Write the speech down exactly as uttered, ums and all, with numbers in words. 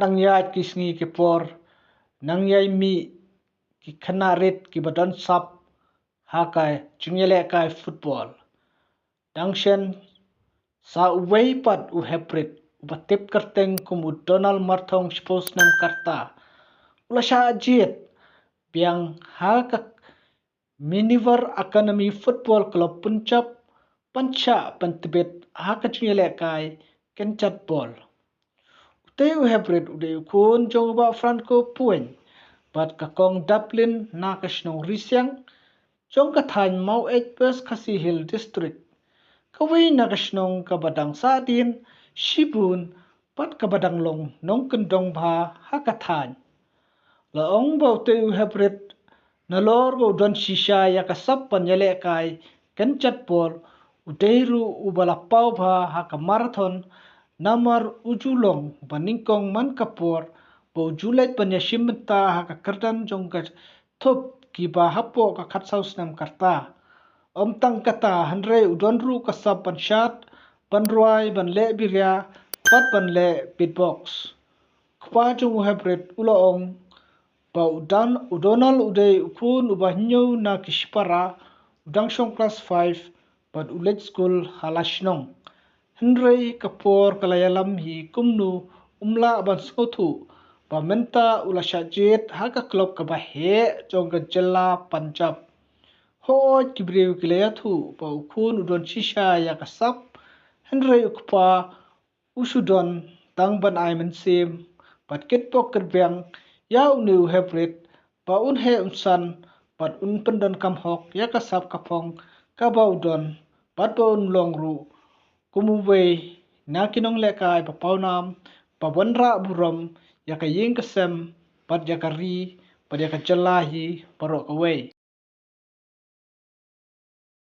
Tang ïaid ki sngi ki por, nang ïai mih ki khynnah rit kiba don sap ha ka jingïalehkai football. Dang shen sa uwei pat u heprit uba tip kyrteng kum u Donald Marthong shiphew snem ka rta u la shah jied biang ha ka Minerva Academy Football Club Punjab ban shah ban tbit ha ka jingïalehkai kynjat bol. Utei u heprit u dei u khun jong u Bah Franco Puiñ bad ka Kong Daplin na ka shnong Risiang jong ka thaiñ Maweit, West Khasi Hills District. Kawei na ka shnong kaba dang sahdien shibun bad kaba dang long nongkyndong bha ha ka thaiñ. La ong ba utei u heprit nalor ba u don shisha ïa ka sap ban ïalehkai kynjat bol, u dei ruh uba la paw bha ha ka marathon namar u ju long ba nyngkong man ka por ba u ju leit ban ïashim bynta ha ka kyrdan jong ka thup kiba hapoh ka khatsaw snem ka rta. Ym tang kata, hynrei u don ruh ka sap ban shad, ban rwai, ban leh biria bad ban leh beatbox. Kpa jong u heprit u la ong ba u Donald u dei u khun uba hynñiew na ki shipara, u dang shong klas five bad u leit skul ha la shnong. Hynrei ka por ka la ïalam hi kumno um lah ban sngewthuh ba mynta u la shah jied ha ka klub kaba heh jong ka jylla Punjab. Hooid, ki briew ki la ïathuh ba u khun u don shisha ïa ka sap, hynrei u kpa u shu don tang ban ai mynsiem bad kitbok kitbiang ïa une u heprit ba un heh un san bad un pyndonkam hok ïa ka sap ka phong kaba u don bad ba un long ruh kum uwei na ki nonglehkai ba pawnam ba wanrah burom ïa ka ïing ka sem bad ïa ka ri bad ïa ka jylla hi baroh kawei.